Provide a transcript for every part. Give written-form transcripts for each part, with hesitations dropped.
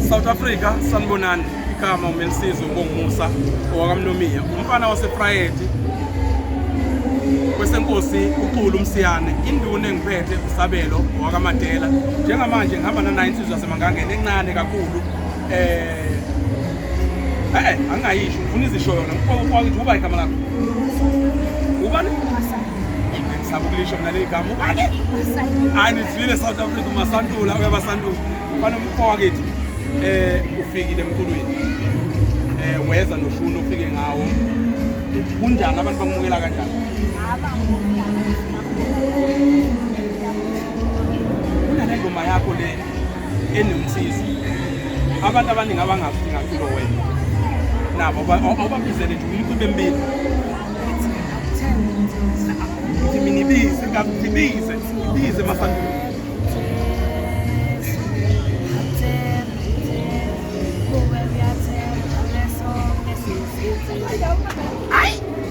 South Africa, sanibonani. Igama uMelisizwe uBongumusa owakamnomiya, umfana waseFrayedi kwesenkosi uXulu uMsiyane, induna engiphethe uSabelo owakaMadela. Njengamanje ngihamba nanayo insizwa yaseMangangeni encane kakhulu. Angingayisho, ngifuna izisho yona. Mfowethu, uba igama lakho ubani? Ngisaba ukulisho mina leli gama. Ubani? Hayi, nizwile South Africa, uMasantula uyabasantula. Mfana umfowethu ufikile emculweni. Weza noshuni ofike ngawo. Kunjani, abantu bakumukela kanjani? Kunale ngoma yakho le enomsizi. Abantu abaningi abangazi ngaculo wena. Nabo awubabizele nje umculo emibili. Ngithi mina ibize, ngathi ibize, ibize Masantula.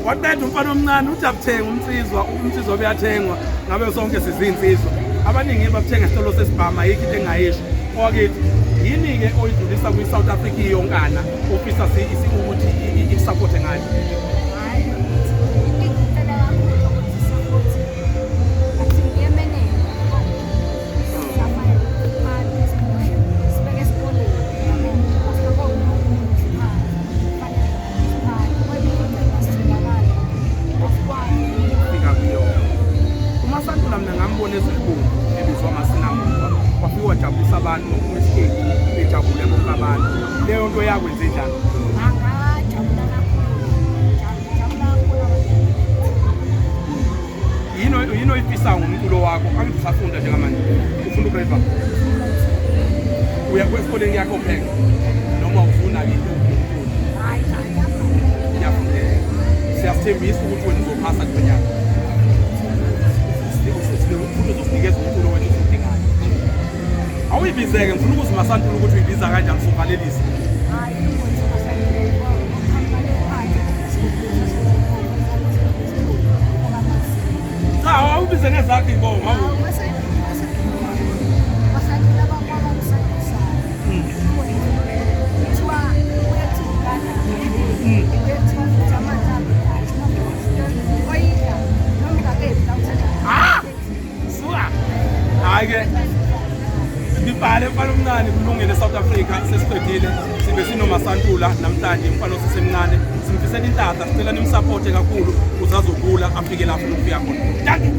Waqeda umfana omncane uthi akuthenga umnsizwa, umnsizwa uyathengwa, ngabe sonke sizinsizwa. Abaningi bakuthenga esitolo sesibhama, ayikho into engayisho. Owakithi, yini-ke oyidlulisa kwi-South Africa iyonkana ofisa ukuthi ikusapothe ngayo? Fika kuyona uMasantula, mina ngambona ezwelibomvu ebizwa Masinamuva, wafike wajabulisa abantu ngokuphuma esiteji bejabule bonke abantu. Leyo nto yakwenze njani? Yini oyifisayo ngomculo wakho? Angithi usafunda njengamanje, ufunda ugrade one, uya esikoleni kuyakhokheka noma ufuna into umculo? Kuyafundeka. Siyasithembisa ukuthi wena uzophasa kulo nyaka futhi uzosinikeza umculo wethu esiwudingayo. Awuyibizeke, ngifuna ukuza uMasantula ukuthi uyibiza kanjani, sovalelisa. Cha, awubize ngezakho iy'bongo, awu. Hhayi-ke, ngibhale mfana omncane, kulungile. South Africa, sesiqedile, sibe sinoMasantula namhlanje, umfana osesemncane. Simfisela inhlanhla, sicela nimsapothe kakhulu ukuze azokula afike la afuna ukufika khona. Dankie.